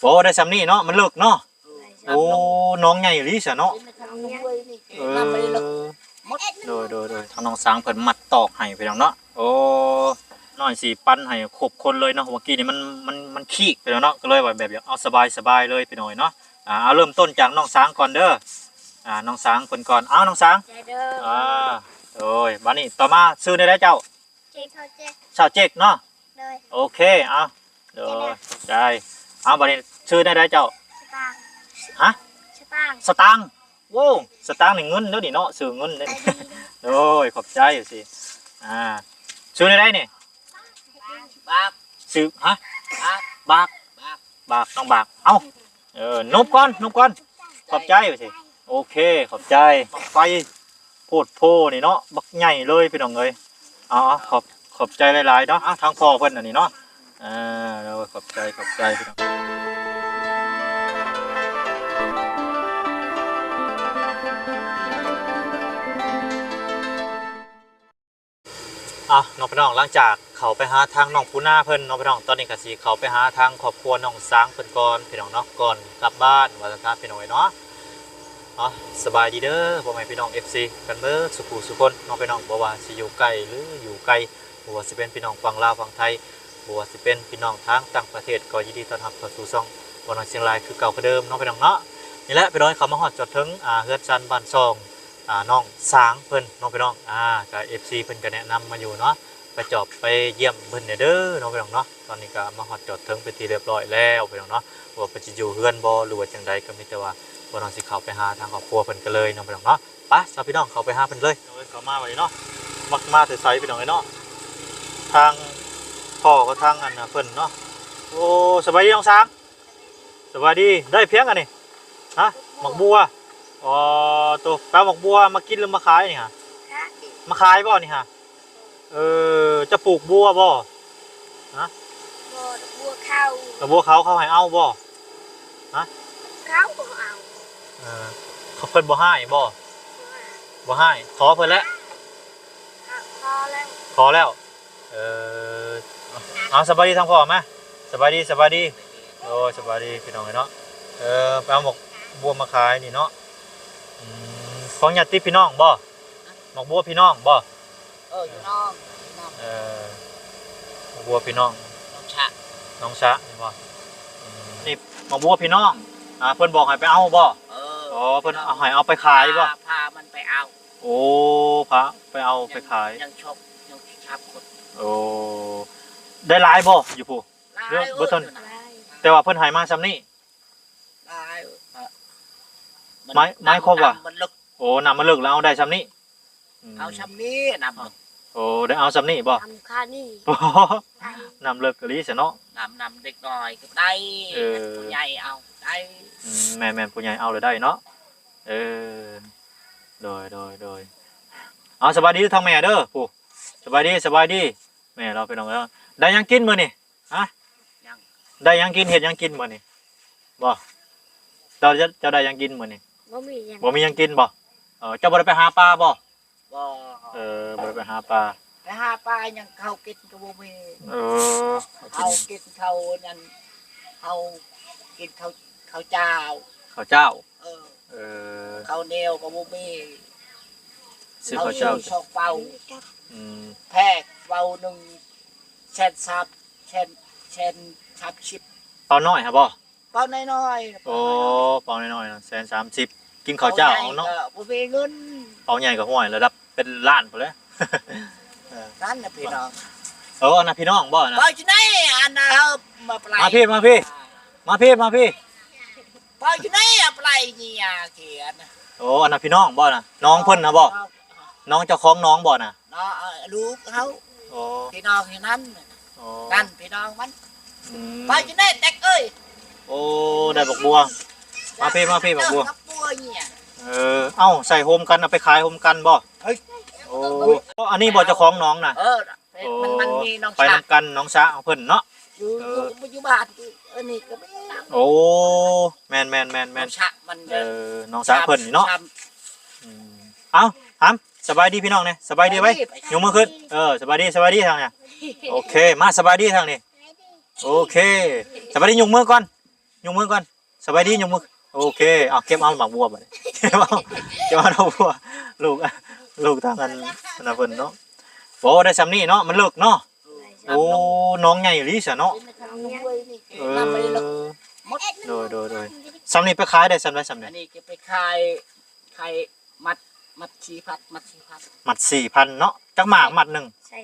ໂອ້ ໄດ້ຊ່ຳນີ້ເນາະ ມັນເລິກເນາະ. ໂອ້ ໜອງໃຫຍ່ອີ່ຫຼີຊະເນາະ. ເອີ ໂດຍໆໆ ທາງນ້ອງສາງເພິ່ນມັດຕອກໃຫ້ພີ່ນ້ອງເນາະ. ໂອ້ ນ້ອຍຊິປັນໃຫ້ຄົບຄົນເລີຍເນາະ. ເມື່ອກີ້ນີ້ມັນ ມັນ ມັນຄີກໄປແລ້ວເນາະ ກໍເລີຍວ່າແບບຢາກເອົາສະບາຍໆເລີຍພີ່ນ້ອງເນາະ. ອ່າ ເອົາເລີ່ມຕົ້ນຈາກນ້ອງສາງກ່ອນເດີ. ອ່າ ນ້ອງສາງເພິ່ນກ່ອນ. ເອົາ ນ້ອງສາງ ໃຈເດີ. ອ່າ ໂດຍ ບາດນີ້ຕໍ່ມາຊື່ແນວໃດເຈົ້າ? ເຈັກ ຊາວເຈັກ ຊາວເຈັກເນາະ. ໂດຍ ໂອເຄ ເອົາ ໂດຍ ໃຈ. ເອົາ ບາດນີ້ຊື່ແນວໃດເຈົ້າ? ສະຕາງ. ຮະ? ສະຕາງ. ສະຕາງ. ໂອ້ ສະຕາງນີ້ເງິນເດີນີ້ເນາະ ຊື່ເງິນເດ້. ໂດຍ ຂອບໃຈຊິ. ອ່າ ຊື່ແນວໃດນີ້? ບາກ. ຊື່ ຮະ? ບາກ ບາກ ບາກ ບາກ ນ້ອງບາກ. ເອົ້າ ເອີ ນົບກ່ອນ ນົບກ່ອນ ຂອບໃຈວ່າຊິ. ໂອເຄ ຂອບໃຈ. ບັກໄຟໂພດໂພນີ້ເນາະ ບັກໃຫຍ່ເລີຍພີ່ນ້ອງເອີຍ. ເອົາໆ ຂອບ ຂອບໃຈຫຼາຍໆເນາະ. ເອົາ ທາງພໍ່ເພິ່ນອັນນີ້ເນາະ. ເອີ ໂດຍ ຂອບໃຈ ຂອບໃຈພີ່ນ້ອງ. ອ່ະ ເນາະພີ່ນ້ອງ ຫຼັງຈາກເຂົ້າໄປຫາທາງນ້ອງປູນາເພິ່ນເນາະພີ່ນ້ອງ ຕອນນີ້ກໍຊິເຂົ້າໄປຫາທາງຄອບຄົວນ້ອງສາງເພິ່ນກ່ອນພີ່ນ້ອງເນາະ ກ່ອນກັບບ້ານວ່າຊັ້ນຊະພີ່ນ້ອງເອີຍເນາະ. ເນາະ ສະບາຍດີເດີພໍ່ແມ່ພີ່ນ້ອງ ເອັຟຊີ ກັນເບິດສູ່ຜູ້ສູ່ຄົນເນາະພີ່ນ້ອງ ບໍ່ວ່າຊິຢູ່ໃກ້ ຫຼື ຢູ່ໄກ ບໍ່ວ່າຊິເປັນພີ່ນ້ອງຝັ່ງລາວຝັ່ງໄທ ບໍ່ວ່າຊິເປັນພີ່ນ້ອງທາງຕ່າງປະເທດ ກໍຍິນດີຕ້ອນຮັບເຂົ້າສູ່ຊ່ອງບ່າວນ້ອຍຊຽງລາຍຄືເກົ່າຄືເດີມເນາະພີ່ນ້ອງເນາະ. ນີ້ແຫຼະພີ່ນ້ອງ ເຂົ້າມາຮອດຈອດເຖິງ ອ່າ ເຮືອນຊານບ້ານຊ່ອງ ອ່າ ນ້ອງສາງເພິ່ນເນາະພີ່ນ້ອງ. ອ່າ ກະເອັຟຊີເພິ່ນກະແນະນຳມາຢູ່ເນາະ ໄປຈອບໄປຢ້ຽມເພິ່ນແດ່ເດີເນາະພີ່ນ້ອງເນາະ. ຕອນນີ້ກະມາຮອດຈອດເຖິງເປັນທີ່ຮຽບຮ້ອຍແລ້ວພີ່ນ້ອງເນາະ ວ່າເພິ່ນຊິຢູ່ເຮືອນບໍ່ ຫຼືວ່າຈັ່ງໃດ ກະມີແຕ່ວ່າບ່າວນ້ອຍຊິເຂົ້າໄປຫາທາງຄອບຄົວເພິ່ນກັນເລີຍເນາະພີ່ນ້ອງເນາະ. ໄປຊະພີ່ນ້ອງ ເຂົ້າໄປຫາເພິ່ນເລີຍ. ເຂົ້າມາບັດນີ້ເນາະ ມັກມາແຕ່ໃສພີ່ນ້ອງເອີຍເນາະ ທາງພໍ່ກັບທາງອັນເພິ່ນເນາະ. ໂອ້ ສະບາຍດີນ້ອງສາງ. ສະບາຍດີ ໄດ້ພຽງອັນນີ້ ຮະ ໝາກບົວ. ອໍ ໂຕ ໄປເອົາໝາກບົວມາກິນຫຼືມາຂາຍນີ້ຫະ? ມາຂາຍບໍ່ນີ້ຫະ? ເອີ ເຈົ້າປູກບົວບໍ່? ຮະ ບໍ່ ບົວເຂົາ ແລ້ວບົວເຂົາ ເຂົາໃຫ້ເອົາບໍ່? ຮະ ເຂົາບໍ່ເອົາ. ເອີ ເຂົາ ເພິ່ນບໍ່ໃຫ້ບໍ່? ບໍ່ໃຫ້ ບໍ່ໃຫ້ ຂໍເພິ່ນແລ້ວ ຂໍແລ້ວ ຂໍແລ້ວ. ເອີ ເອົາ ສະບາຍດີທາງພໍ່ມາ ສະບາຍດີ ສະບາຍດີ. ໂອ້ຍ ສະບາຍດີພີ່ນ້ອງເອີຍເນາະ. ເອີ ໄປເອົາໝາກບົວມາຂາຍນີ້ເນາະ. ອືມ ຂອງຍາດຕິພີ່ນ້ອງບໍ່? ໝາກບົວພີ່ນ້ອງບໍ່? ເອີ ພີ່ນ້ອງ ພີ່ນ້ອງ. ເອີ ໝາກບົວພີ່ນ້ອງ ນ້ອງຊະ ນ້ອງຊະແມ່ນບໍ່? ອືມ ນີ້ໝາກບົວພີ່ນ້ອງ ອ່າ ເພິ່ນບອກໃຫ້ໄປເອົາບໍ່? ເອີ ອໍ ເພິ່ນເອົາໃຫ້ເອົາໄປຂາຍບໍ່? ພາມັນໄປເອົາ. ໂອ້ ພາໄປເອົາໄປຂາຍ ຍັງຊອບ ຍັງຊອບຄົນ. ໂອ້ ໄດ້ຫຼາຍບໍ່ຢູ່ພຸ້ນ? ຫຼາຍ ເບິດເທົ່ານີ້ ແຕ່ວ່າເພິ່ນໃຫ້ມາຊ່ຳນີ້. ຫຼາຍ ໝາຍ ໝາຍຄວາມວ່າ ນ້ຳມັນເລິກ. ໂອ້ ນ້ຳມັນເລິກແລ້ວເອົາໄດ້ຊ່ຳນີ້. ອືມ ເອົາຊ່ຳນີ້ ນ້ຳມັນເລິກ. ໂອ້ ໄດ້ເອົາຊ່ຳນີ້ບໍ່? ນ້ຳຄານີ້ ນ້ຳເລິກອີ່ຫຼີຊະເນາະ. ນ້ຳ ນ້ຳເດັກນ້ອຍກໍໄດ້. ເອີ ຜູ້ໃຫຍ່ເອົາໄດ້. ອືມ ແມ່ນໆ ຜູ້ໃຫຍ່ເອົາແລ້ວໄດ້ເນາະ. ເອີ ໂດຍ ໂດຍ ໂດຍ. ເອົາ ສະບາຍດີທາງແມ່ເດີ ຜູ້ ສະບາຍດີ ສະບາຍດີ ແມ່ເຮົາພີ່ນ້ອງເອີຍ. ໄດ້ຫຍັງກິນມື້ນີ້? ຮະ ຍັງ ໄດ້ຫຍັງກິນ ເຮັດຫຍັງກິນມື້ນີ້? ບໍ່ ເຈົ້າ ເຈົ້າໄດ້ຫຍັງກິນມື້ນີ້? ບໍ່ມີຫຍັງ ບໍ່ມີຫຍັງກິນບໍ່? ເອີ ເຈົ້າບໍ່ໄດ້ໄປຫາປາບໍ່? ບໍ່ ເອີ ບໍ່ໄດ້ໄປຫາປາ. ໄປຫາປາຫຍັງ ເຂົ້າກິນກໍບໍ່ມີ. ເອີ ເຂົ້າກິນ ເຂົ້າກິນເຂົ້ານັ້ນ ເຂົ້າກິນເຂົ້າ ເຂົ້າເຈົ້າ ເຂົ້າເຈົ້າ. ເອີ ເອີ ເຂົ້າໜຽວກໍບໍ່ມີ ຊື້ເຂົ້າເຈົ້າ ເຂົ້າໜຽວສອງເປົາ. ອືມ ແພກເປົາໜຶ່ງແສນສາມ ແສນ ແສນສາມສິບ. ເປົານ້ອຍຫະບໍ່? ເປົານ້ອຍໆ. ໂອ້ ເປົານ້ອຍໆ ແສນສາມສິບ ກິນເຂົ້າເຈົ້າເອົາເນາະ. ເປົາໃຫຍ່ກໍບໍ່ມີເງິນ ເປົາໃຫຍ່ກໍຫ້ວຍລະດັບເປັນລ້ານພຸ້ນແຫຼະ. ເອີ ນັ້ນນະພີ່ນ້ອງ. ເອີ ອັນນັ້ນພີ່ນ້ອງບໍ່ນະ? ເປົາຢູ່ໃນອັນນັ້ນ ມາພີ່ ມາພີ່ ມາພີ່ ມາພີ່. ເປົາຢູ່ໃນອັບໄລນີ້ອາເຂດ. ໂອ້ ອັນນັ້ນພີ່ນ້ອງບໍ່ນະ? ນ້ອງເພິ່ນນະບໍ່? ນ້ອງ ນ້ອງເຈົ້າຂອງນ້ອງບໍ່ນະ? ເນາະ ເອີ ລູກເຮົາ. ໂອ້ ພີ່ນ້ອງຢູ່ນັ້ນ. ໂອ້ ນັ້ນພີ່ນ້ອງມັນ. ອືມ ໄປຢູ່ໃນແຕັກເອີຍ. ໂອ້ ໄດ້ບັກບົວ. ມາພີ່ ມາພີ່ ບັກບົວ. ເອີ ເອົ້າ ໃສ່ໂຮມກັນ ເອົາໄປຂາຍໂຮມກັນບໍ່? ເອີ ໂອ້ ອັນນີ້ບໍ່ເຈົ້າຂອງນ້ອງນະ? ເອີ ໂອ້ ມັນ ມັນມີນ້ອງ ໄປນຳກັນ ນ້ອງຊະຂອງເພິ່ນເນາະ. ຢູ່ ເອີ ຢູ່ ຢູ່ບ້ານ ເອີ ນີ້ກໍມີ. ໂອ້ ແມ່ນໆໆໆ ນ້ອງຊະມັນ. ເອີ ນ້ອງຊະເພິ່ນນີ້ເນາະ. ອືມ ເອົ້າ ຫຳ ສະບາຍດີພີ່ນ້ອງແດ່ ສະບາຍດີໄວ້. ສະບາຍດີ ຍົກມືຂຶ້ນ. ເອີ ສະບາຍດີ ສະບາຍດີທາງນີ້. ໂອເຄ ມາ ສະບາຍດີທາງນີ້. ໂອເຄ ສະບາຍດີ ຍົກມືກ່ອນ. ຍົກມືກ່ອນ ສະບາຍດີ ຍົກມື. ໂອເຄ ເອົາເກັບເອົາໝາກບົວບາດນີ້ ເກັບເອົາ ເກັບເອົາໝາກບົວ ລູກ ລູກທາງອັນນັ້ນເພິ່ນເນາະ. ໂອ້ ໄດ້ຊ່ຳນີ້ເນາະ ມັນເລິກເນາະ. ໂອ້ ໜອງໃຫຍ່ອີ່ຫຼີຊະເນາະ. ເອີ ໂດຍ ໂດຍ ໂດຍ. ຊ່ຳນີ້ໄປຂາຍໄດ້ຊ່ຳໃດຊ່ຳນີ້? ອັນນີ້ກໍໄປຂາຍ ຂາຍມັດ ມັດສີ່ພັນ ມັດສີ່ພັນ ມັດສີ່ພັນເນາະ. ຈັກໝາກມັດໜຶ່ງ? ໃສ່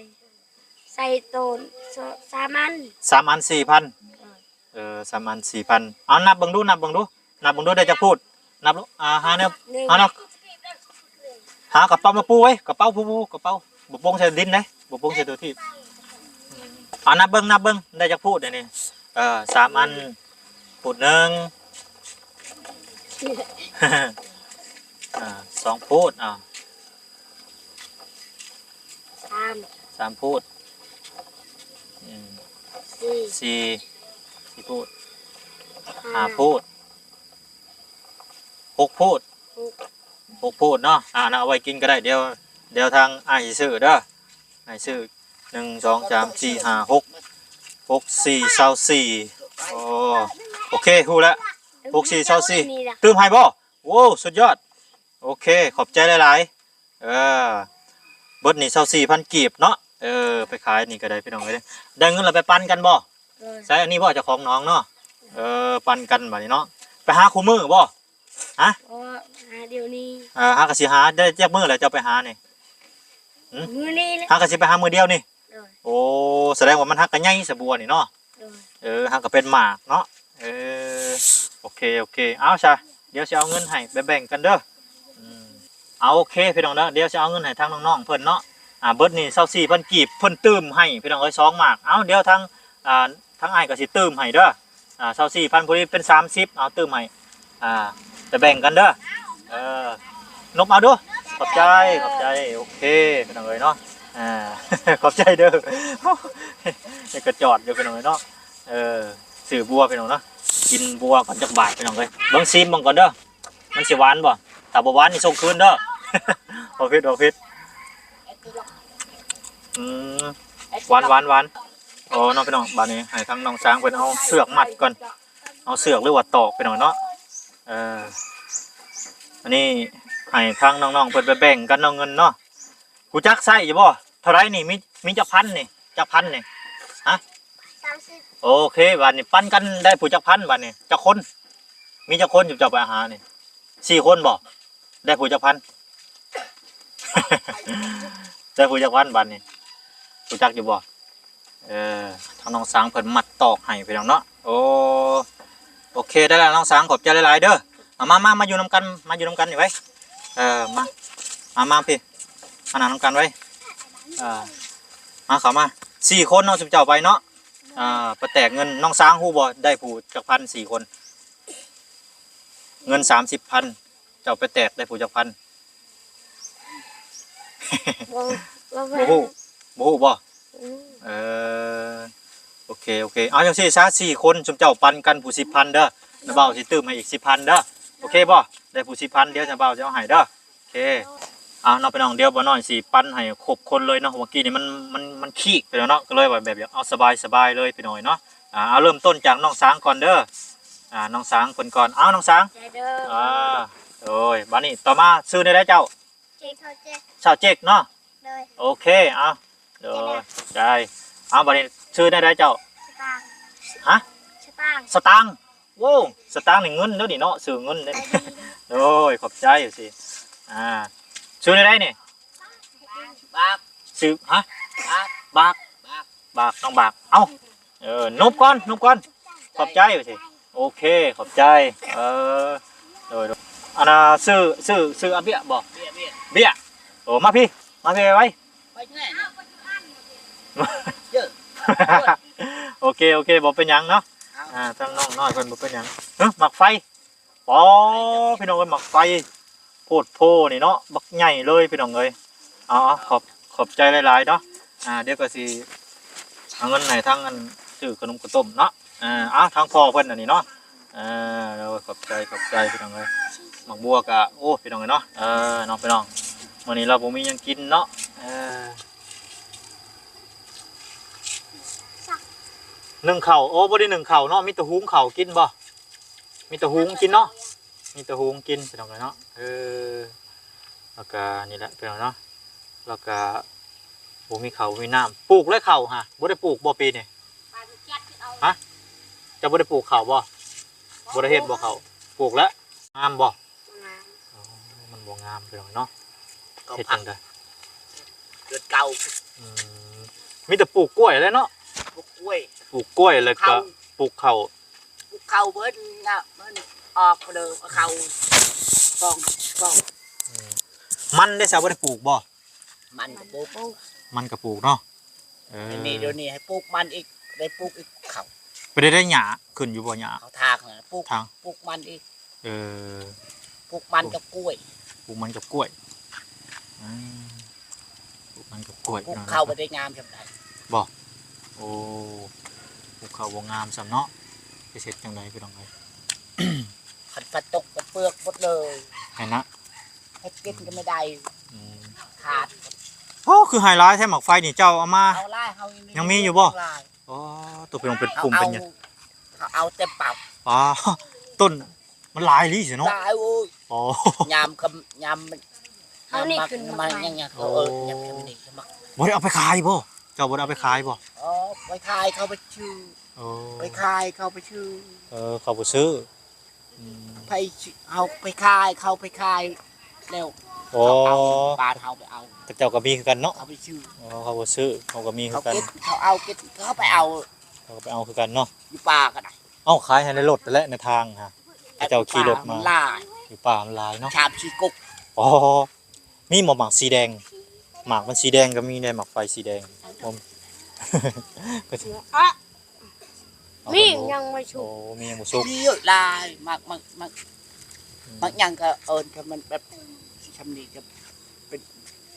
ໃສ່ໂຕນ ສ- ສາມອັນ ສາມອັນສີ່ພັນ. ເອີ ເອີ ສາມອັນສີ່ພັນ. ເອົານັບເບິ່ງດູ ນັບເບິ່ງດູ ນັບເບິ່ງດູ ໄດ້ຈັກພູດ? ນັບດູ ອ່າ ຫາແນວ ໜຶ່ງ ຫາແນວ ຫາກະເປົາມາປູໄວ້ ກະເປົາ ພູ ກະເປົາ ບໍ່ປົງໃສ່ດິນເດ້ ບໍ່ປົງໃສ່ໂຕທີບ. ເອົານັບເບິ່ງ ນັບເບິ່ງ ໄດ້ຈັກພູດດຽວນີ້? ເອີ ສາມອັນ ພູດໜຶ່ງ ອ່າ ສອງພູດ ເອົາ ສາມ ສາມພູດ ອືມ ສີ່ ສີ່ ສີ່ພູດ ຫ້າ ຫ້າພູດ ຫົກພູດ ຫົກ ຫົກພູດເນາະ. ອ່າ ເອົາໄວ້ກິນກໍໄດ້ ດຽວ ດຽວທາງອ້າຍຊິຊື້ເດີ ອ້າຍຊື້ ໜຶ່ງ ສອງ ສາມ ສີ່ ຫ້າ ຫົກ ຫົກ ສີ່ ຊາວສີ່. ໂອ້ ໂອເຄ ຮູ້ແລ້ວ ຫົກ ສີ່ ຊາວສີ່ ຕື່ມໃຫ້ບໍ່? ໂອ້ ສຸດຍອດ. ໂອເຄ ຂອບໃຈຫຼາຍໆ. ເອີ ເບິດນີ້ຊາວສີ່ພັນກີບເນາະ. ເອີ ໄປຂາຍນີ້ກໍໄດ້ພີ່ນ້ອງເອີຍ ໄດ້ເງິນແລ້ວໄປປັນກັນບໍ່? ເອີ ໃສ ອັນນີ້ບໍ່ເຈົ້າຂອງໜອງເນາະ? ເອີ ປັນກັນບາດນີ້ເນາະ. ໄປຫາຄູ່ມື້ບໍ່? ຮະ? ບໍ່ ຫາດຽວນີ້. ເອີ ຫາກໍຊິຫາ ໄດ້ຈັກມື້ແລ້ວເຈົ້າໄປຫານີ້? ຫື? ມື້ນີ້ແຫຼະ ຫາກໍຊິໄປຫາມື້ດຽວນີ້. ໂດຍ ໂອ້ ສະແດງວ່າມັນຫາກະໃຫຍ່ສະບົວນີ້ເນາະ. ໂດຍ ເອີ ຫາກະເປັນໝາກເນາະ. ເອີ ໂອເຄ ໂອເຄ ເອົາຊະ ດຽວຊິເອົາເງິນໃຫ້ ແບ່ງໆກັນເດີ. ອືມ ເອົາ ໂອເຄພີ່ນ້ອງເດີ ດຽວຊິເອົາເງິນໃຫ້ທາງນ້ອງໆເພິ່ນເນາະ. ອ່າ ເບິດນີ້ຊາວສີ່ພັນກີບ ເພິ່ນຕື່ມໃຫ້ພີ່ນ້ອງເອີຍ ສອງໝາກ. ເອົາ ດຽວທາງ ອ່າ ທາງອ້າຍກໍຊິຕື່ມໃຫ້ເດີ. ອ່າ ຊາວສີ່ພັນ ພໍດີເປັນສາມສິບ ເອົາຕື່ມໃຫ້ ອ່າ ໄປແບ່ງກັນເດີ. ເອີ ນົບເອົາດູ ຂອບໃຈ ຂອບໃຈ. ໂອເຄພີ່ນ້ອງເອີຍເນາະ ອ່າ ຂອບໃຈເດີ. ເຮັດກະຈອດຢູ່ພີ່ນ້ອງເອີຍເນາະ. ເອີ ຊື້ບົວພີ່ນ້ອງເນາະ ກິນບົວກ່ອນຈັກບາດພີ່ນ້ອງເອີຍ. ເບິ່ງຊີມເບິ່ງກ່ອນເດີ ມັນຊິຫວານບໍ່? ຖ້າບໍ່ຫວານນີ້ສົ່ງຄືນເດີ. ບໍ່ຜິດ ບໍ່ຜິດ. ອືມ ຫວານ ຫວານ ຫວານ. ໂອ້ ເນາະພີ່ນ້ອງ ບາດນີ້ໃຫ້ທາງນ້ອງຊ້າງເພິ່ນເອົາເຊືອກມັດກ່ອນ ເອົາເຊືອກ ຫຼືວ່າຕອກພີ່ນ້ອງເນາະ. ເອີ ອັນນີ້ໃຫ້ທາງນ້ອງໆເພິ່ນໄປແບ່ງກັນເນາະ ເງິນເນາະ. ຮູ້ຈັກໃຊ້ຢູ່ບໍ່? ເທົ່າໃດນີ້? ມີ ມີຈັກພັນນີ້? ຈັກພັນນີ້? ຮະ? ສາມສິບ. ໂອເຄ ບາດນີ້ປັນກັນ ໄດ້ຜູ້ຈັກພັນບາດນີ້? ຈັກຄົນ? ມີຈັກຄົນ ຊຸມເຈົ້າໄປຫານີ້? ສີ່ຄົນບໍ່? ໄດ້ຜູ້ຈັກພັນ? ໄດ້ຜູ້ຈັກພັນບາດນີ້? ຮູ້ຈັກຢູ່ບໍ່? ເອີ ທາງນ້ອງຊ້າງເພິ່ນມັດຕອກໃຫ້ພີ່ນ້ອງເນາະ. ໂອ້ ໂອເຄ ໄດ້ແລ້ວນ້ອງຊ້າງ ຂອບໃຈຫຼາຍໆເດີ. ເອົາ ມາ ມາ ມາຢູ່ນຳກັນ ມາຢູ່ນຳກັນນີ້ໄວ້. ເອີ ມາ ມາ ມາພີ່ ມານັ່ງນຳກັນໄວ້. ເອີ ມາ ເຂົ້າມາ ສີ່ຄົນເນາະ ຊຸມເຈົ້າໄປເນາະ. ອ່າ ໄປແຕກເງິນ ນ້ອງຊ້າງຮູ້ບໍ່ ໄດ້ຜູ້ຈັກພັນ ສີ່ຄົນ ເງິນສາມສິບພັນ ເຈົ້າໄປແຕກໄດ້ຜູ້ຈັກພັນ? ບໍ່ ບໍ່ຮູ້ ບໍ່ຮູ້ບໍ່? ອືມ ເອີ ໂອເຄ ໂອເຄ ເອົາຈັ່ງຊີ້ຊະ ສີ່ຄົນ ຊຸມເຈົ້າປັນກັນຜູ້ສິບພັນເດີ ນ້າບ່າວຊິຕື່ມໃຫ້ອີກສິບພັນເດີ. ໂອເຄບໍ່? ໄດ້ຜູ້ສິບພັນ ດຽວນ້າບ່າວຊິເອົາໃຫ້ເດີ. ເຄ ເອົາເນາະພີ່ນ້ອງ ດຽວບ່າວນ້ອຍຊິປັນໃຫ້ຄົບຄົນເລີຍເນາະ. ເມື່ອກີ້ນີ້ມັນ ມັນ ມັນຄີກໄປແລ້ວເນາະ ກໍເລີຍວ່າແບບຢາກເອົາສະບາຍໆເລີຍພີ່ນ້ອງເນາະ. ອ່າ ເອົາເລີ່ມຕົ້ນຈາກນ້ອງຊ້າງກ່ອນເດີ. ອ່າ ນ້ອງຊ້າງເພິ່ນກ່ອນ. ເອົາ ນ້ອງຊ້າງ ໃຈເດີ. ອ່າ ໂອ້ຍ ບາດນີ້ຕໍ່ມາຊື່ແນວໃດເຈົ້າ? ເຈັກ ຊາວເຈັກ ຊາວເຈັກເນາະ. ໂດຍ ໂອເຄ ເອົາ ໂດຍ ໃຈ ເອົາ ບາດນີ້ຊື່ແນວໃດເຈົ້າ? ສະຕາງ ຮະ? ສະຕາງ ສະຕາງ. ໂອ້ ສະຕາງນີ້ເງິນເດີນີ້ເນາະ ຊື່ເງິນເດ້. ໂດຍ ຂອບໃຈຊິ. ອ່າ ຊື່ແນວໃດນີ້? ບາກ ຊື່ ຮະ? ບາກ ບາກ ບາກ ບາກ ນ້ອງບາກ. ເອົ້າ ເອີ ນົບກ່ອນ ນົບກ່ອນ ຂອບໃຈຊິ. ໂອເຄ ຂອບໃຈ. ເອີ ໂດຍ ໂດຍ ອັນນ່າ ຊື່ ຊື່ ຊື່ອາເບຍບໍ່? ເບຍ ເບຍ ເບຍ. ໂອ້ ມາພີ້ ມາພີ້ໄວໆ. ໄປທີ່ໃນເນາະ? ເຈີ ໂອເຄ ໂອເຄ ບໍ່ເປັນຫຍັງເນາະ. ເອົາ ອ່າ ທາງນ້ອງນ້ອຍເພິ່ນບໍ່ເປັນຫຍັງ. ເອີ ໝາກໄຟ ອໍ ພີ່ນ້ອງເອີຍ ໝາກໄຟ ໂພດໂພນີ້ເນາະ ບັກໃຫຍ່ເລີຍພີ່ນ້ອງເອີຍ. ເອົາ ເອົາ ຂອບ ຂອບໃຈຫຼາຍໆເນາະ. ອ່າ ດຽວກໍຊິເອົາເງິນໃຫ້ທາງອັນຊື້ຂະໜົມເຂົ້າຕົ້ມເນາະ. ເອີ ເອົາ ທາງພໍ່ເພິ່ນອັນນີ້ເນາະ. ເອີ ໂດຍ ຂອບໃຈ ຂອບໃຈພີ່ນ້ອງເອີຍ. ໝາກບົວກະ ໂອ້ ພີ່ນ້ອງເອີຍເນາະ. ເອີ ເນາະ ພີ່ນ້ອງ ມື້ນີ້ລາວບໍ່ມີຫຍັງກິນເນາະ. ເອີ ໜຶ້ງເຂົ້າ ໂອ້ ບໍ່ໄດ້ໜຶ້ງເຂົ້າເນາະ ມີແຕ່ຫຸງເຂົ້າກິນບໍ່? ມີແຕ່ຫຸງກິນເນາະ ມີແຕ່ຫຸງກິນພີ່ນ້ອງເອີຍເນາະ. ເອີ ແລ້ວກະນີ້ແຫຼະພີ່ນ້ອງເນາະ ແລ້ວກະບໍ່ມີເຂົ້າບໍ່ມີນ້ຳ. ປູກແລ້ວເຂົ້າຫາ ບໍ່ໄດ້ປູກບໍ່ປີນີ້? ຮະ ເຈົ້າບໍ່ໄດ້ປູກເຂົ້າບໍ່? ບໍ່ໄດ້ເຮັດບໍ່ເຂົ້າ? ປູກແລ້ວ ງາມບໍ່? ງາມ ໂອ້ ມັນບໍ່ງາມພີ່ນ້ອງເນາະ. ເຮັດຈັ່ງໃດ? ເດືອນເກົ້າ ອືມ ມີແຕ່ປູກກ້ວຍແຫຼະເນາະ ປູກກ້ວຍ ປູກກ້ວຍ ແລ້ວກໍປູກເຂົ້າ ປູກເຂົ້າເບິດນະ ມັນອອກເລີຍເຂົ້າ ກອງ ກອງ. ອືມ ມັນໄດ້ຊະ ບໍ່ໄດ້ປູກບໍ່? ມັນກໍປູກ ມັນກໍປູກເນາະ. ເອີ ດຽວນີ້ ດຽວນີ້ໃຫ້ປູກມັນອີກ ໄດ້ປູກອີກເຂົ້າ. ໄປໄດ້ ໄດ້ຫຍ້າຂຶ້ນຢູ່ບໍ່? ຫຍ້າເຂົ້າທາງນະ ປູກ ທາງ ປູກມັນອີກ. ເອີ ປູກມັນກັບກ້ວຍ ປູກມັນກັບກ້ວຍ. ອືມ ປູກມັນກັບກ້ວຍ ປູກເຂົ້າບໍ່ໄດ້ງາມສ່ຳໃດບໍ່? ໂອ້ ປູກເຂົ້າບໍ່ງາມສ່ຳເນາະ. ໄປເຮັດຈັ່ງໃດພີ່ນ້ອງເອີຍ? ຄັນຝົນຕົກກໍເປືອກໝົດເລີຍຫັ້ນນະ ເຮັດກິນກໍບໍ່ໄດ້. ອືມ ຂາດ. ໂອ້ ຄືໃຫ້ຫຼາຍແທ້ໝາກໄຟນີ້ ເຈົ້າເອົາມາ ເອົາຫຼາຍ ເຮົາຍັງມີຢູ່ບໍ່? ຫຼາຍ. ອໍ ຕົວເປັນ ເປັນ ເຮົາ ກຸ່ມເປັນຫຍັງ? ເຮົາເອົາເຕັມເປົາ. ອໍ ຕົ້ນມັນຫຼາຍອີ່ຫຼີຊິເນາະ. ຫຼາຍ ໂອ້ຍ. ອໍ ຍາມກໍ ຍາມມັນ ເອົານີ້ຂຶ້ນມາຂາຍ ມັນຫຍັງ ໂອ້ ເອີ ຍາມນີ້ກໍມັກ. ບໍ່ໄດ້ເອົາໄປຂາຍບໍ່? ເຈົ້າບໍ່ໄດ້ເອົາໄປຂາຍບໍ່? ອໍ ໄປຂາຍເຂົາໄປຊື້. ໂອ້ ໄປຂາຍເຂົາໄປຊື້. ເອີ ເຂົາໄປຊື້. ອືມ ໄປ ເຮົາໄປຂາຍ ເຂົາໄປຂາຍແລ້ວ. ອໍ ເຂົາເອົາ ບ້ານເຮົາໄປເອົາ. ເຂົາເຈົ້າກໍມີຄືກັນເນາະ ເຂົາໄປຊື້. ອໍ ເຂົາກໍຊື້ ເຮົາກໍມີຄືກັນ. ເຂົາເກັບ ເຂົາເອົາເກັບ ເຂົາໄປເອົາ ເຂົາກໍໄປເອົາຄືກັນເນາະ ຢູ່ປ່າກໍໄດ້. ເອົ້າ ຂາຍໃຫ້ໃນລົດຫັ້ນແຫຼະ ໃນທາງຫາ ເຂົາເຈົ້າຂີ່ລົດມາ. ຢູ່ປ່າມັນຫຼາຍເນາະ ສາມສີ່ກົກ. ອໍ ມີໝາກ ໝາກສີແດງ ໝາກມັນສີແດງກໍມີເດ້ ໝາກໄຟສີແດງ. ອະ ມີຍັງບໍ່ສຸກ. ໂອ້ ມີຍັງບໍ່ສຸກ. ມີຫຼາຍ ໝາກ ໝາກ ໝາກ ອືມ ໝາກຫຍັງກໍເອີ້ນ ຖ້າມັນແບບຊ່ຳນີ້ກໍເປັນ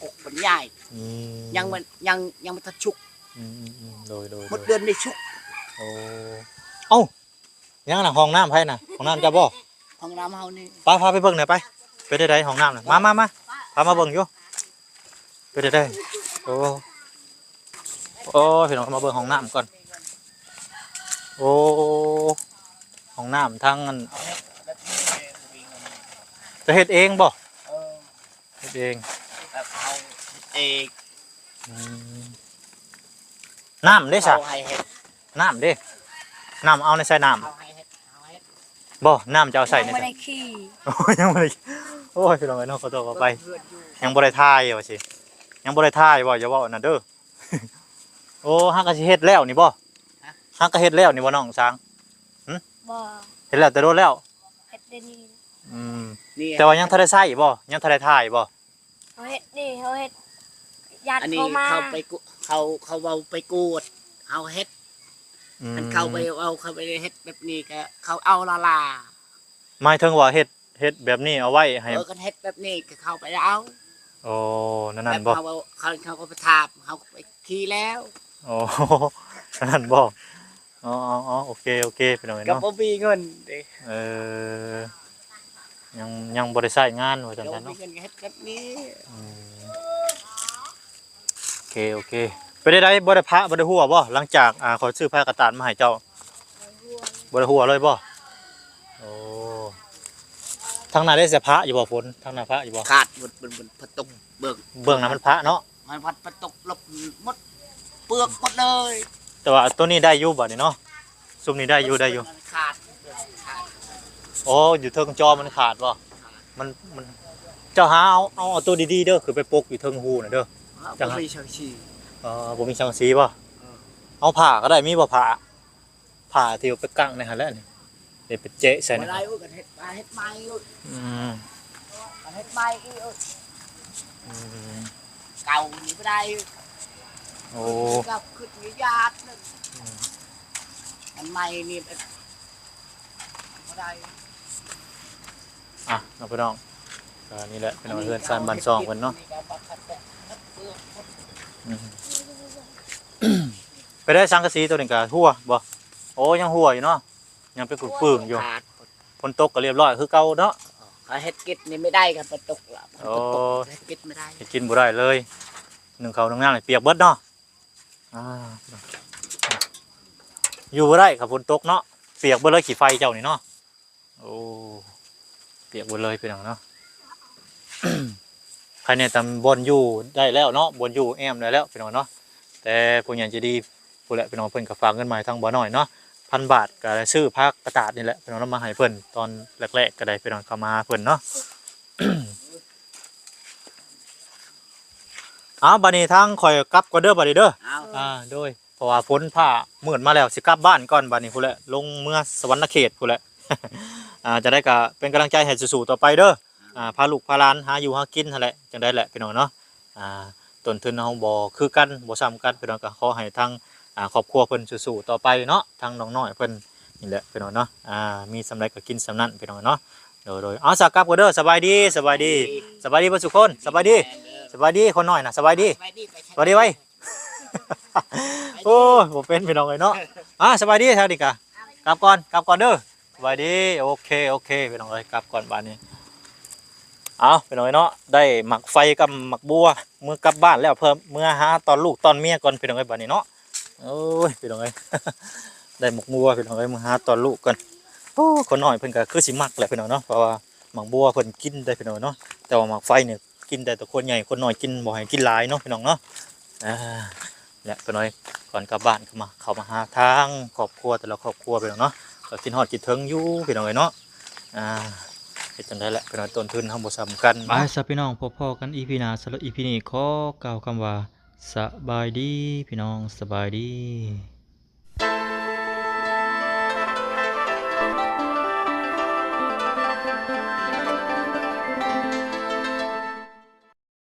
ກົກເປັນໃຫຍ່. ອືມ ຍັງມັນ ຍັງ ຍັງບໍ່ທັນສຸກ. ອືມໆໆ ໂດຍໆໆ ໝົດເດືອນນີ້ສຸກ. ໂອ້ ເອົ້າ ຍັງນະ ຫ້ອງນ້ຳໃຜນະ? ຫ້ອງນ້ຳເຈົ້າບໍ່? ຫ້ອງນ້ຳເຮົານີ້. ໄປ ພາໄປເບິ່ງໜ່ອຍໄປ. ເປັນຈັ່ງໃດຫ້ອງນ້ຳນະ? ມາ ມາ ມາ ພາມາເບິ່ງຢູ່. ເປັນຈັ່ງໃດ? ໂອ້ ໂອ້ ພີ່ນ້ອງ ມາເບິ່ງຫ້ອງນ້ຳກ່ອນ. ໂອ້ ຫ້ອງນ້ຳທາງອັນ ຈະເຮັດເອງບໍ່? ເອີ ເຮັດເອງ ແບບເຮົາເຮັດເອງ. ອືມ ນ້ຳເດ້ຊະ? ເຂົາໃຫ້ເຮັດ. ນ້ຳເດ້? ນ້ຳເອົາໃນໃສ່ນ້ຳ ເຂົາໃຫ້ເຮັດ ເຮົາເຮັດ. ບໍ່ ນ້ຳຈະເອົາໃສ່ໃນ ຍັງບໍ່ໄດ້ຂີ່. ໂອ້ຍ ຍັງບໍ່ໄດ້ ໂອ້ຍ ພີ່ນ້ອງເອີຍເນາະ ຂໍໂທດຂໍອະໄພ ຍັງບໍ່ໄດ້ຖ່າຍວ່າຊີ້ ຍັງບໍ່ໄດ້ຖ່າຍບໍ່ ຢ່າເວົ້າອັນນັ້ນເດີ. ໂອ້ ຫາກະຊິເຮັດແລ້ວນີ້ບໍ່? ຫາກະເຮັດແລ້ວນີ້ບໍ່ນ້ອງຊ້າງ? ຫຶ? ບໍ່ ເຮັດແລ້ວແຕ່ດົນແລ້ວ. ເຮັດດຽວນີ້. ອືມ ແຕ່ວ່າຍັງທັນໄດ້ໃຊ້ບໍ່? ຍັງທັນໄດ້ຖ່າຍບໍ່? ເຮົາເຮັດນີ້ ເຮົາເຮັດ ຢ້ານເຂົາມາ ອັນນີ້ເຂົາໄປ ເຂົາ ເຂົາເວົ້າໄປກວດ ເຮົາເຮັດ. ອືມ ຄັນເຂົາໄປເວົ້າ ເຂົາໄປເຮັດແບບນີ້ກໍເຂົາເອົາລະລາ. ໝາຍເຖິງວ່າເຮັດ ເຮັດແບບນີ້ເອົາໄວ້ໃຫ້ ເອີ ຄັນເຮັດແບບນີ້ກໍເຂົາໄປເອົາ. ໂອ້ ແນວນັ້ນບໍ່? ເຂົາ ເຂົາ ເຂົາກໍໄປຖາມ ເຮົາກໍໄປຂີ່ແລ້ວ. ໂອ້ ແນວນັ້ນບໍ່? ອໍໆໆ ໂອເຄ ໂອເຄ ພີ່ນ້ອງເອີຍເນາະ ກໍບໍ່ມີເງິນເດ້. ເອີ ຍັງ ຍັງບໍ່ໄດ້ໃຊ້ງານວ່າຊັ້ນຊະເນາະ. ບໍ່ມີເງິນເຮັດແບບນີ້. ອືມ ໂອເຄ ໂອເຄ ເປັນໃດ ບໍ່ໄດ້ພະ ບໍ່ໄດ້ຫົວບໍ່? ຫຼັງຈາກ ອ່າ ຂ້ອຍຊື້ຜ້າກະຕານມາໃຫ້ເຈົ້າ ບໍ່ໄດ້ຫົວເລີຍບໍ່? ໂອ້ ທາງໜ້າໄດ້ໃສ່ພະຢູ່ບໍ່? ຝົນ ທາງໜ້າພະຢູ່ບໍ່? ຂາດໝົດ ມັນ ມັນພັດຕົກ ເບື້ອງ ເບື້ອງນັ້ນມັນພະເນາະ ມັນພັດ ພັດຕົກລົບໝົດ ເປືອກໝົດເລີຍ. ແຕ່ວ່າຕົວນີ້ໄດ້ຢູ່ບັດນີ້ເນາະ ຊຸມນີ້ໄດ້ຢູ່ ໄດ້ຢູ່. ມັນຂາດ ຂາດ. ອໍ ຢູ່ເທິງຈໍມັນຂາດບໍ່? ຂາດ. ມັນ ມັນ ເຈົ້າຫາເອົາ ເອົາ ເອົາຕົວດີໆເດີ ຂຶ້ນໄປປົກຢູ່ເທິງຮູນະເດີ. ບໍ່ມີສັງກະສີ. ອໍ ບໍ່ມີສັງກະສີບໍ່? ເອີ ເອົາຜ້າກໍໄດ້ ມີບໍ່ຜ້າ? ຜ້າທີ່ເອົາໄປກັງໃນຫັ້ນແຫຼະນີ້ ເຮັດໄປເຈະໃສ່ນະ. ບໍ່ໄດ້ ໂອ້ຍ ກັນເຮັດ ເຮັດໃໝ່. ອືມ ກັນເຮັດໃໝ່ອີກ. ອືມ ເກົ່ານີ້ບໍ່ໄດ້. ໂອ້ ກັບຂຶ້ນຍາດໜຶ່ງ. ອືມ ອັນໃໝ່ນີ້ແບບບໍ່ໄດ້. ອ່ະ ເນາະພີ່ນ້ອງ ກໍນີ້ແຫຼະພີ່ນ້ອງ ເຮືອນຊານບ້ານຊ່ອງເພິ່ນເນາະ. ອືມ ໄປໄດ້ສັງກະສີຕົວນີ້ກໍຮົ່ວບໍ່? ໂອ້ ຍັງຮົ່ວຢູ່ເນາະ ຍັງເປັນປຶ້ງໆຢູ່. ຝົນຕົກກໍລຽບຮ້ອຍຄືເກົ່າເນາະ. ເຮັດກິດນີ້ບໍ່ໄດ້ ຄັນຝົນຕົກລະ ຝົນຕົກເຮັດກິດບໍ່ໄດ້ ເຮັດກິນບໍ່ໄດ້ເລີຍ. ໜຶ້ງເຂົ້າໜຶ້ງນ້ຳນີ້ປຽກເບິດເນາະ. ອ່າ ຢູ່ບໍ່ໄດ້ຄັນຝົນຕົກເນາະ ປຽກເບິດເລີຍ ຂີ້ໄຟເຈົ້ານີ້ເນາະ. ໂອ້ ປຽກເບິດເລີຍພີ່ນ້ອງເນາະ. ໃຄແນ່ຕາມບ່ອນຢູ່ໄດ້ແລ້ວເນາະ, ບ່ອນຢູ່ແອ້ມໄດ້ແລ້ວພີ່ນ້ອງເນາະ. ແຕ່ຜູ້ໃຫຍ່ໃຈດີພຸ້ນແຫຼະພີ່ນ້ອງ, ເພິ່ນກໍຝາກເງິນມາໃຫ້ທາງບ່າວນ້ອຍເນາະ ພັນບາດ, ກໍໄດ້ຊື້ຜັກກະຕາດນີ້ແຫຼະພີ່ນ້ອງເນາະ ມາໃຫ້ເພິ່ນຕອນແລກໆ ກໍໄດ້ພີ່ນ້ອງ, ເຂົ້າມາຫາເພິ່ນເນາະ. ເອົາ ບາດນີ້ທາງຂ້ອຍກັບກ່ອນເດີ ບາດນີ້ເດີ. ເອົາ ອ່າ ໂດຍ ເພາະວ່າຝົນຟ້າມືດມາແລ້ວ ຊິກັບບ້ານກ່ອນບາດນີ້ພຸ້ນແຫຼະ, ລົງເມືອສະຫວັນນະເຂດພຸ້ນແຫຼະ. ອ່າ ຈັ່ງໃດກໍເປັນກຳລັງໃຈໃຫ້ສູ້ໆຕໍ່ໄປເດີ. ອ່າ ພາລູກພາຫຼານຫາຢູ່ຫາກິນຫັ້ນແຫຼະ, ຈັ່ງໃດແຫຼະພີ່ນ້ອງເນາະ. ອ່າ ຕົ້ນທຶນເຮົາບໍ່ຄືກັນ ບໍ່ສ່ຳກັນພີ່ນ້ອງ, ກໍຂໍໃຫ້ທາງ ອ່າ ຄອບຄົວເພິ່ນສູ້ໆຕໍ່ໄປເນາະ, ທາງນ້ອງນ້ອຍເພິ່ນນີ້ແຫຼະພີ່ນ້ອງເນາະ. ອ່າ ມີສ່ຳໃດກໍກິນສ່ຳນັ້ນພີ່ນ້ອງເນາະ. ໂດຍໆ ເອົາ ສາກັບກ່ອນເດີ. ສະບາຍດີ ສະບາຍດີ ສະບາຍດີເບິດທຸກຄົນ. ສະບາຍດີ ສະບາຍດີຄົນນ້ອຍນະ. ສະບາຍດີ ສະບາຍດີໄວ. ໂອ້ຍ ບໍ່ເປັນພີ່ນ້ອງເອີຍເນາະ. ອ່າ ສະບາຍດີ ສະບາຍດີກະ ກັບກ່ອນ ກັບກ່ອນເດີ. ສະບາຍດີ. ໂອເຄ ໂອເຄພີ່ນ້ອງເອີຍ, ກັບກ່ອນບາດນີ້. ເອົາ ພີ່ນ້ອງເອີຍເນາະ, ໄດ້ໝາກໄຟກັບໝາກບົວ ເມືອກັບບ້ານແລ້ວ, ເພື່ອເມືອຫາຕ້ອນລູກຕ້ອນເມຍກ່ອນພີ່ນ້ອງເອີຍ ບາດນີ້ເນາະ. ໂອ້ຍ ພີ່ນ້ອງເອີຍ ໄດ້ໝາກບົວພີ່ນ້ອງເອີຍ, ເມືອຫາຕ້ອນລູກກ່ອນ. ໂອ້ ຄົນນ້ອຍເພິ່ນກໍຄືຊິມັກແຫຼະພີ່ນ້ອງເນາະ, ເພາະວ່າໝາກບົວເພິ່ນກິນໄດ້ພີ່ນ້ອງເນາະ, ແຕ່ວ່າໝາກໄຟນີ້ກິນໄດ້ແຕ່ຄົນໃຫຍ່, ຄົນນ້ອຍກິນ ບໍ່ໃຫ້ກິນຫຼາຍເນາະພີ່ນ້ອງເນາະ. ອ່າ ແລະ ປ້ານ້ອຍກ່ອນກັບບ້ານກໍມາ ເຂົ້າມາຫາທາງຄອບຄົວແຕ່ລະຄອບຄົວພີ່ນ້ອງເນາະ, ກໍຄິດຮອດຄິດເຖິງຢູ່ພີ່ນ້ອງເອີຍເນາະ. ອ່າ ເຮັດຈັ່ງໃດແຫຼະພີ່ນ້ອງ, ຕົ້ນທຶນເຮົາບໍ່ສ່ຳກັນ. ໄປຊະພີ່ນ້ອງ, ພໍ້ໆກັນອີພີໜ້າ. ສຳລັບອີພີນີ້ຂໍກ່າວຄຳວ່າ ສະບາຍດີພີ່ນ້ອງ, ສະບາຍດີ.